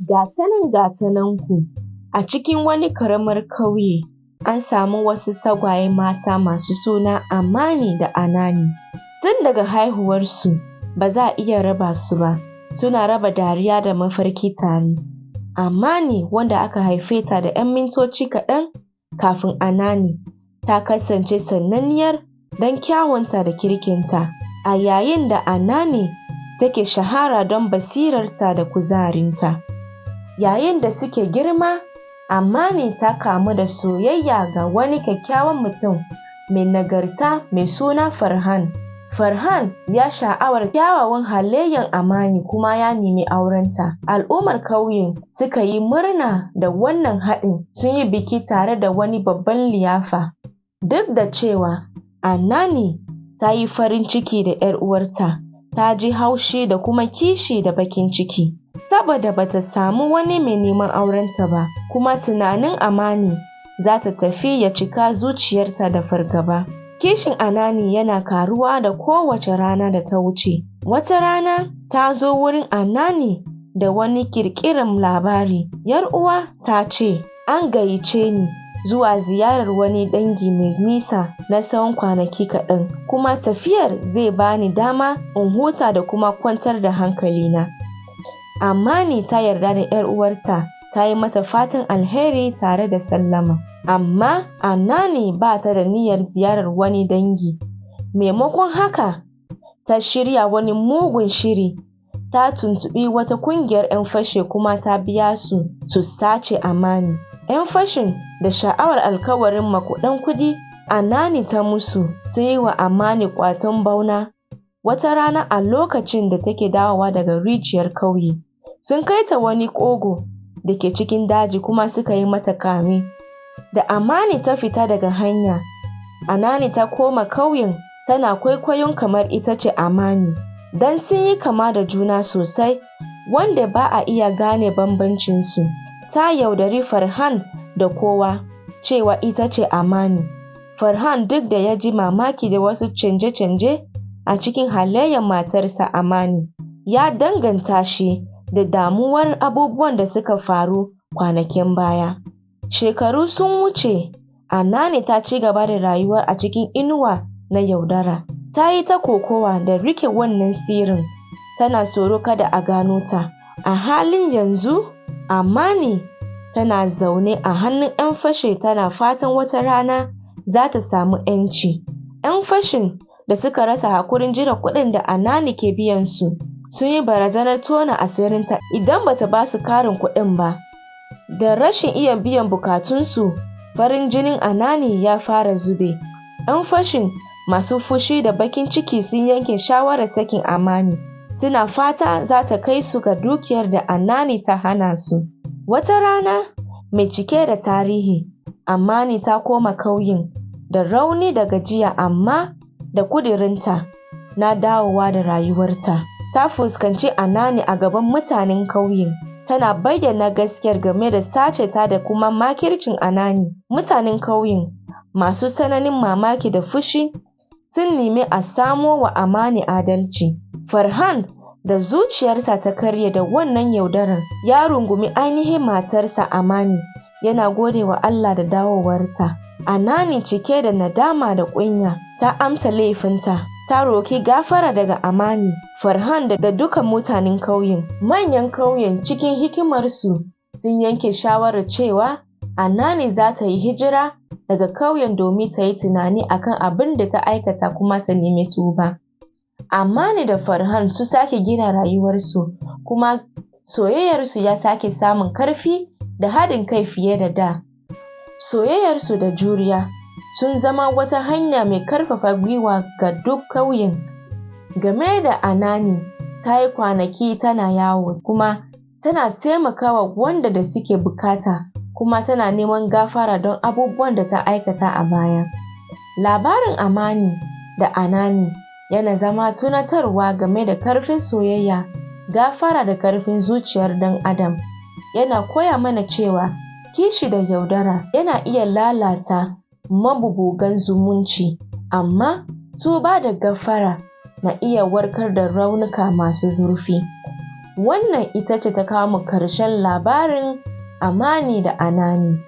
Gatanan gatananku, a cikin wani ƙaramar ƙauye an samu wasu tagwaye mata masu suna Amani da Anani. Tun daga haihuwarsu ba za a iya raba su ba, suna raba dariya da mafarki tare. Amani, wanda aka haife ta da ‘yan mintoci kaɗan kafin Anani, ta kasance sananniyar don kyawunta da kirkinta, a yayin da Anani take shahara don basirarta da kuzarinta. Yayin da suke girma, Amani ta kamu da soyayya ga wani kyakkyawan mutum mai nagarta mai suna Farhan. Farhan ya sha'awar kyawawan halayen Amani kuma ya nemi aurenta. Al'ummar ƙauyen suka yi murna da wannan haɗin, sun yi biki tare da wani babban liyafa. Duk da cewa Anani ta yi farin ciki da ‘yar uwarta, ta ji haushi da kuma kishi da baƙin ciki saboda ba ta samu wani mai neman aurenta ba, kuma tunanin Amani za ta tafi ya cika zuciyarta da fargaba. Kishin Anani yana ƙaruwa da kowace rana da ta wuce. Wata rana ta zo wurin Anani da wani ƙirƙiran labari. ‘Yar uwa, ta ce, an gayyace ni zuwa ziyarar wani dangi mai nisa na tsawon kwanaki kaɗan, kuma tafiyar zai ba ni dama in huta da kuma kwantar da hankalina. Amani ta yarda da ‘yar uwarta, ta yi mata fatan alheri tare da sallama. Amma Anani ba ta da niyyar ziyarar wani dangi. Maimakon haka, ta shirya wani mugun shiri. Ta tuntuɓi wata ƙungiyar ‘yan fashi kuma ta biya su su sace Amani. ‘Yan fashin, da sha'awar alkawarin maƙudan kuɗi Anani ta musu, sun yi wa Amani kwanton ɓauna. Wata rana a lokacin da take dawowa daga rijiyar ƙauye, sun kai ta wani kogo da ke cikin daji kuma suka yi mata kame. Da Amani ta fita daga hanya, Anani ta koma ƙauyen tana kwaikwayon kamar ita ce Amani, don sun yi kama da juna sosai wanda ba a iya gane bambancinsu. Ta yaudari Farhan da kowa cewa ita ce Amani. Farhan, duk da ya ji mamaki da wasu canje-canje a cikin halayen matarsa Amani, ya danganta shi da damuwar abubuwan da suka faru kwanakin baya. Shekaru sun wuce, Anani ta ci gaba da rayuwa a cikin inuwa na yaudara. Ta yi ta kokawa da riƙe wannan sirrin, tana tsoro kada a gano ta. A halin yanzu, Amani tana zaune a hannun ‘yan fashi tana fatan wata rana za ta samu ‘yanci. ‘Yan fashin, da suka rasa haƙurin jiran kuɗin da Anani ke biyan su, sun yi barazanar tona asirinta idan ba ta ba su ƙarin kuɗin ba. Da rashin iya biyan buƙatunsu, farin jinin Anani ya fara zube. ‘Yan fashin masu fushi da baƙin ciki sun yanke shawarar sakin Amani, suna fata za ta kai su ga dukiyar da Anani ta hana su. Wata rana mai cike da tarihi, Amani ta koma ƙauyen da rauni da gajiya amma da ƙudurinta na dawowa da rayuwarta. Ta fuskanci Anani a gaban mutanen ƙauyen, tana bayyana gaskiyar game da sace ta da kuma makircin Anani. Mutanen ƙauyen, masu tsananin mamaki da fushi, sun nemi a samo wa Amani adalci. Farhan, da zuciyarsa ta karye da wannan yaudarar, ya rungumi ainihin matarsa Amani, yana gode wa Allah da dawowarta. Anani, cike da nadama da kunya, ta amsa laifinta. Ta roki gafara daga Amani, Farhan da dukan mutanen ƙauyen. Manyan ƙauyen, cikin hikimarsu, sun yanke shawarar cewa Anani za ta yi hijira daga ƙauyen domin ta yi tunani a kan abin da ta aikata kuma ta nemi tuba. Amani da Farhan sun sake gina rayuwarsu, kuma soyayyarsu ya sake samun ƙarfi da haɗin kai fiye da da. Soyayyarsu da juriya sun zama wata hanya mai ƙarfafa gwiwa ga duk ƙauyen. Game da Anani, ta yi kwanaki tana yawo kuma tana taimakawa waɗanda suke buƙata kuma tana neman gafara don abubuwan da ta aikata a baya. Labarin Amani da Anani yana zama tunatarwa game da ƙarfin soyayya, gafara da ƙarfin zuciyar ɗan adam. Yana koya mana cewa kishi da yaudara yana iya lalata maɓuɓɓugan zumunci, amma tuba da gafara na iya warkar da raunuka masu zurfi. Wannan ita ce ta kawo mu ƙarshen labarin Amani da Anani.